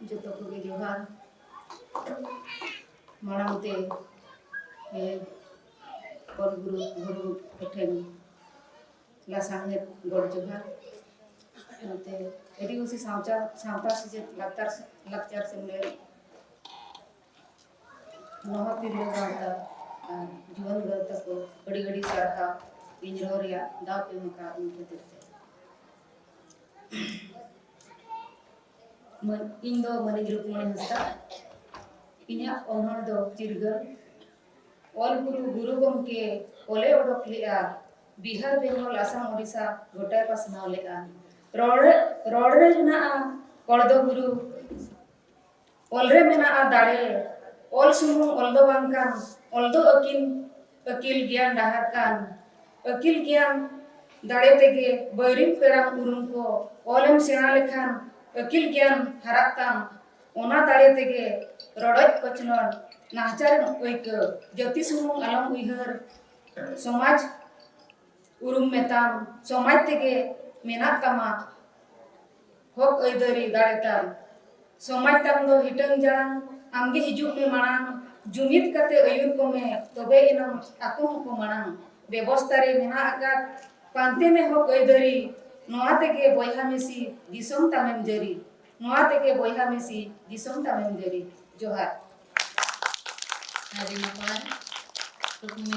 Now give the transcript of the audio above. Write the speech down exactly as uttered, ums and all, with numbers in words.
ᱡᱚᱛᱚ ᱠᱚᱜᱮ ᱡᱚᱦᱟᱨ᱾ ᱢᱟᱲᱟᱝ ᱛᱮ, ᱮ, ᱚᱞ ᱜᱩᱨᱩ ᱜᱩᱨᱩ ᱠᱚᱴᱷᱮᱱ ᱞᱟᱥᱟᱲᱦᱮᱫ ᱜᱚᱰ ᱡᱚᱦᱟᱨ᱾ ᱱᱚᱛᱮ ᱟᱹᱫᱤᱵᱟᱹᱥᱤ ᱥᱟᱶᱛᱟ, ᱥᱟᱶᱛᱟ ᱥᱮᱪᱮᱫ ᱞᱟᱠᱪᱟᱨ, ᱞᱟᱠᱪᱟᱨ ᱥᱮᱢᱞᱮᱫ ᱱᱚᱣᱟ ᱛᱤᱨᱞᱟᱹ ᱜᱟᱶᱛᱟ ᱟᱨ ᱡᱩᱣᱟᱹᱱ ᱜᱟᱶᱛᱟ ᱠᱚ ᱟᱹᱰᱤ ᱟᱹᱰᱤ ᱥᱟᱨᱦᱟᱣ, ᱤᱧ ᱨᱚᱲ ᱨᱮᱭᱟᱜ ᱫᱟᱣ ᱯᱮ ᱮᱢ ᱟᱠᱟᱫ ᱤᱧ ᱠᱷᱟᱹᱛᱤᱨ ᱛᱮ᱾ ᱢᱟᱹᱱ-, ᱤᱧ ᱫᱚ ᱢᱟᱹᱱᱤᱡ ᱨᱩᱠᱢᱚᱬᱤ ᱦᱟᱸᱥᱫᱟ᱾ ᱤᱧᱟᱹᱜ ᱚᱱᱚᱬ ᱫᱚ ᱪᱤᱨᱜᱟᱹᱞ᱾ ᱚᱞ ᱜᱩᱨᱩ ᱜᱩᱨᱩ ᱜᱚᱢᱠᱮ ᱚᱞᱮ ᱚᱰᱚᱠ ᱞᱮᱫᱼᱟ, ᱵᱤᱦᱟᱨ, ᱵᱮᱝᱜᱚᱞ, ᱟᱥᱟᱢ, ᱳᱰᱤᱥᱟ ᱜᱚᱴᱟᱭ ᱯᱟᱥᱱᱟᱣ ᱞᱮᱫᱼᱟ᱾ ᱨᱚᱲ ᱨᱮ, ᱨᱚᱲ ᱨᱮ ᱢᱮᱱᱟᱜᱼᱟ ᱚᱞ ᱫᱚ ᱜᱩᱨᱩ, ᱚᱞ ᱨᱮ ᱢᱮᱱᱟᱜᱼᱟ ᱫᱟᱲᱮ᱾ ᱚᱞ ᱥᱩᱢᱩᱝ ᱚᱞ ᱫᱚ ᱵᱟᱝ ᱠᱟᱱ, ᱚᱞ ᱫᱚ ᱟᱹᱠᱤᱞ, ᱟᱹᱠᱤᱞ ᱜᱮᱭᱟᱱ ᱰᱟᱦᱟᱨ ᱠᱟᱱ᱾ ᱟᱹᱠᱤᱞ ᱜᱮᱭᱟᱱ ᱫᱟᱲᱮ ᱛᱮᱜᱮ ᱵᱟᱹᱭᱨᱤᱱ ᱯᱮᱲᱟᱢ ᱩᱨᱩᱢ ᱠᱚ᱾ ᱚᱞᱮᱢ ᱥᱮᱬᱟ ᱞᱮᱠᱷᱟᱱ ᱟᱹᱠᱤᱞ ᱜᱮᱭᱟᱱ ᱦᱟᱨᱟᱜ ᱛᱟᱢ᱾ ᱚᱱᱟ ᱫᱟᱲᱮ ᱛᱮᱜᱮ ᱨᱚᱰᱚᱡ ᱠᱚᱪᱞᱚᱱ ᱱᱟᱦᱟᱪᱟᱨᱮᱢ ᱟᱹᱭᱠᱟᱹᱣ᱾ ᱡᱟᱹᱛᱤ ᱥᱩᱢᱩᱝ ᱟᱞᱚᱢ ᱩᱭᱦᱟᱹᱨ, ᱥᱚᱢᱟᱡᱽ ᱩᱨᱩᱢ ᱢᱮᱛᱟᱢ᱾ ᱥᱚᱢᱟᱡᱽ ᱛᱮᱜᱮ ᱢᱮᱱᱟᱜ ᱛᱟᱢᱟ ᱦᱚᱠ ᱟᱹᱭᱫᱟᱹᱨᱤ ᱫᱟᱲᱮ ᱛᱟᱢ᱾ ᱥᱚᱢᱟᱡᱽ ᱛᱟᱢ ᱫᱚ ᱦᱤᱴᱟᱹᱝ ᱡᱟᱲᱟᱝ, ᱟᱢᱜᱮ ᱦᱤᱡᱩᱜ ᱢᱮ ᱢᱟᱲᱟᱝ᱾ ᱡᱩᱢᱤᱫ ᱠᱟᱛᱮ ᱟᱹᱭᱩᱨ ᱠᱚᱢᱮ, ᱛᱚᱵᱮ ᱮᱱᱟᱝ ᱟᱠᱚ ᱦᱚᱸᱠᱚ ᱢᱟᱲᱟᱝ᱾ ᱵᱮᱵᱚᱥᱛᱟ ᱨᱮ ᱢᱮᱱᱟᱜ ᱟᱠᱟᱫ ᱯᱟᱱᱛᱮ ᱢᱮ ᱦᱚᱠ ᱟᱹᱭᱫᱟᱹᱨᱤ, ᱱᱚᱣᱟ ᱛᱮᱜᱮ ᱵᱚᱭᱦᱟ ᱢᱤᱥᱤ ᱫᱤᱥᱚᱢ ᱛᱟᱢᱮᱢ ᱡᱟᱹᱨᱤ᱾ ᱱᱚᱣᱟ ᱛᱮᱜᱮ ᱵᱚᱭᱦᱟ ᱢᱤᱥᱤ ᱫᱤᱥᱚᱢ ᱛᱟᱢᱮᱢ ᱡᱟᱹᱨᱤ᱾ ᱡᱚᱦᱟᱨ᱾ ᱟᱹᱰᱤ ᱱᱟᱯᱟᱭ ᱠᱩᱠᱢᱩ᱾